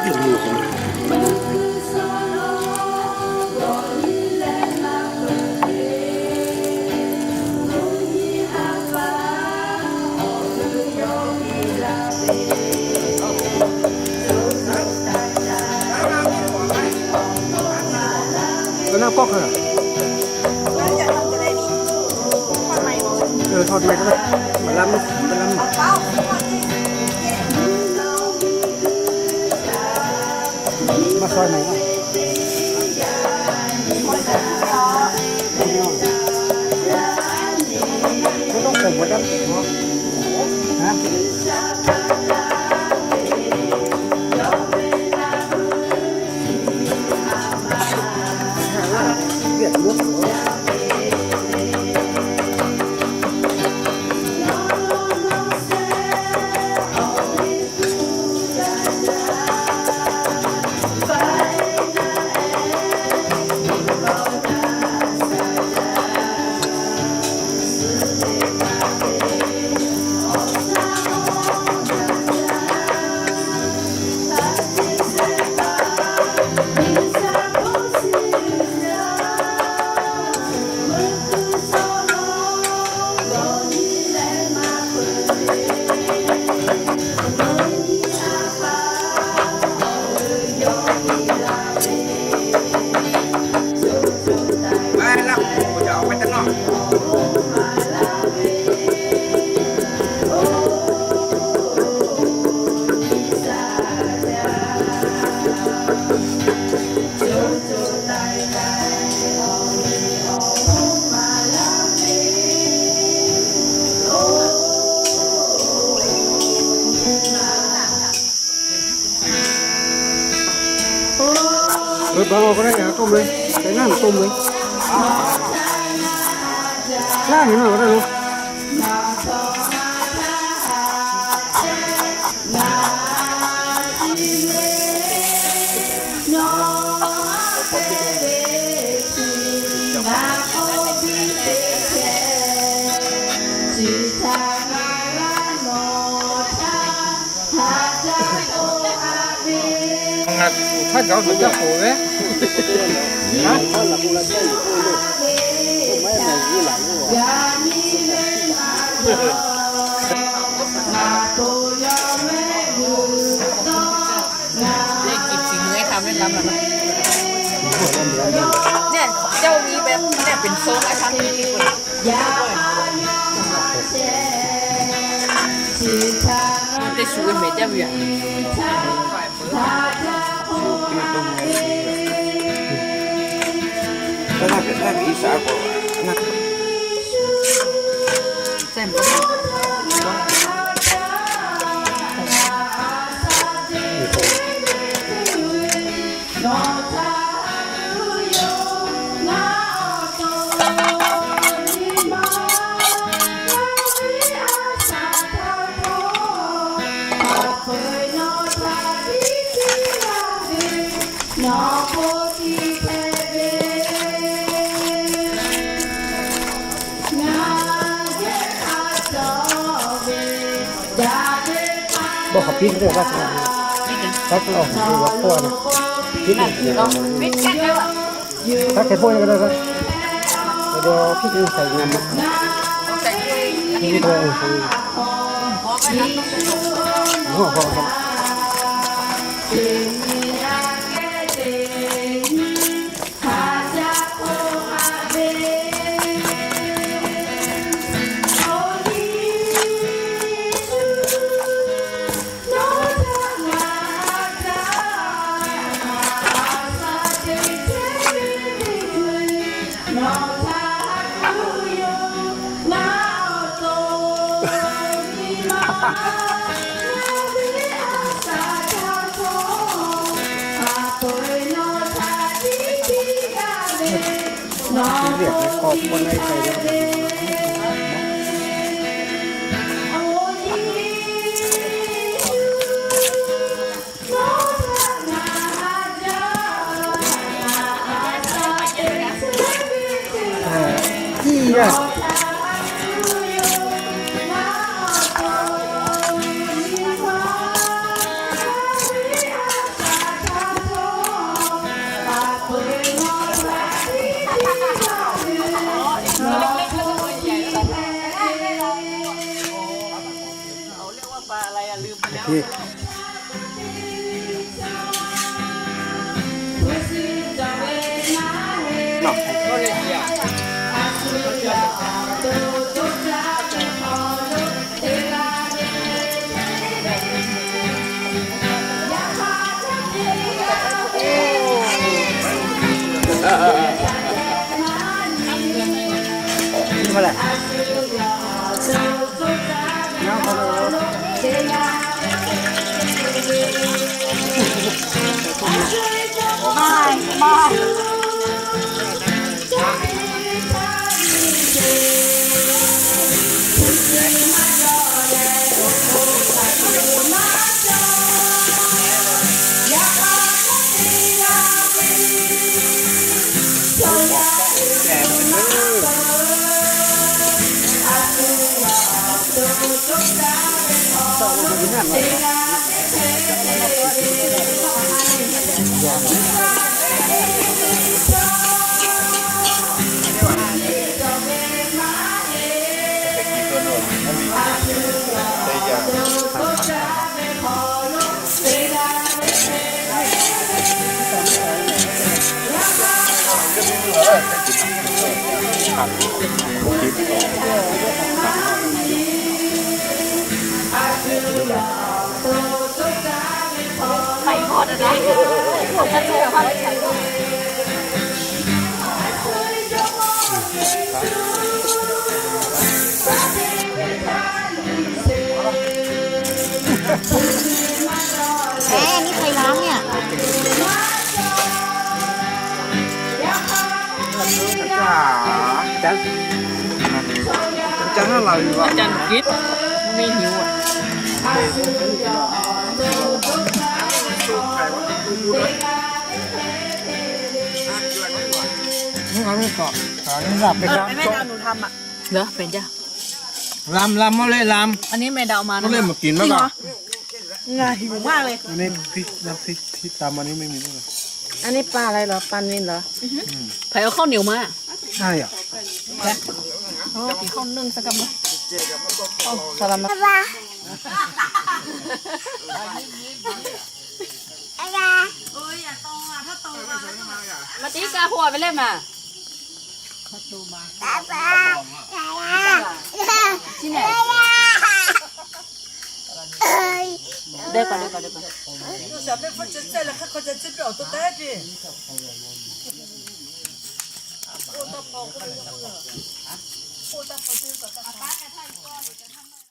Đây, kịp chỉ người tham nên lắm rồi. Nè, châu Mỹ bé, nè, biển số ai tham thì kịp rồi. Tê sủi mệt chắc vậy. Bawˆ hk'aˬ piˇ ve teˇ g'aˇ, taˇ k'oˆ laˇ, piˇ ve, taˇ hk'e bawˆ ve g'a. Piˇ ve, taˇ hk'e bawˆ ve g'a. Ê, anyi hk'e laˇ meh a. Ca, ca, ca, Lam, lam, mawˇ leh lam. อันนี้แม่เดามานะ Mawˇ leh maˍ kiˍ maˇ g'a. อันนี้พริก น้ำพริกที่ตำอันนี้ไม่มีด้วยเหรอ อันนี้ปลาอะไรเหรอ ปลานิลเหรอ อืม ใครเอาข้าวเหนียวมา ใช่เหรอ โอ้ กินข้าวนึ่งสักกำนะ โอ้ ทรมาน มาตีกาหัวไปเลยมา ที่ไหน เดี๋ยวก่อน เดี๋ยวก่อน เดี๋ยวก่อน โอ้ตาพอก็เลย